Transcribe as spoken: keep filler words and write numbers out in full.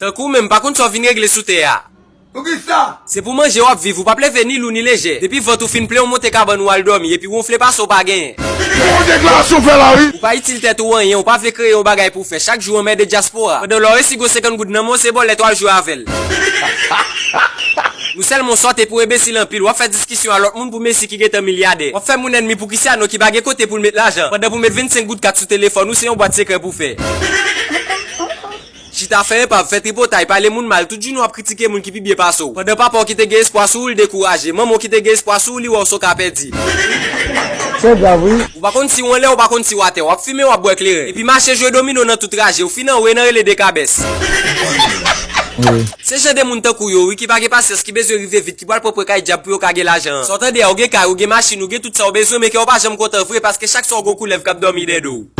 Tankou w menm, m pa konn sa w vin regle sou tè a. Poukisa? Se pou manje w ap viv, ou p ap leve ni lou ni lejè. Depi vant ou fin plen, ou monte kabann ou al dòmi, epi wonfle pase w pa genyen. Ki bon deklarasyon w fè la wi? Ou pa itil tèt ou anyen, ou pa vle kreye yon bagay pou w fè. Chak jou w anmède dyaspora. Pandan lè w resi gwo senkant goud nan men w, se bòlèt w al jwe avè l. Nou sèlman w sòt e pou enbesil anpil, w ap fè diskisyon a lòt moun pou mesye ki gentan milyadè. W ap fè moun ènmi pou Cristiano ki pa gen kote pou l met lajan. Pandan pou met vennsenk goud kat sou telefòn ou, se yon bwat sekrè pou fè. Chita fè enpav, fè tripotay, pale moun mal, tout jounen w ap kritike moun ki pi byen pase w. Pandan papa w ki te gen espwa sou ou, l dekouraje. Manman w ki te gen espwa sou ou, li wè w se w ka pèdi. Se grav wi. Ou pa konn si w anlè, ou pa konn si w atè. W ap fimen, w ap bwè kleren. Epi mache jwe domino nan tout traje. Ou fin anwo e nan rele dekabès. Se jan de moun tankou yo, wi, ki pa gen pasyans, ki bezwen rive vit, ki pral pran pwen kay dyab pou yo ka gen lajan an. Sa w tande a, ou gen kay, ou gen machin, ou gen tout sa w bezwen, men kè w pa janm kontan vre, paske chak swa w gen yon koulèv k ap dòmi dèyè do w.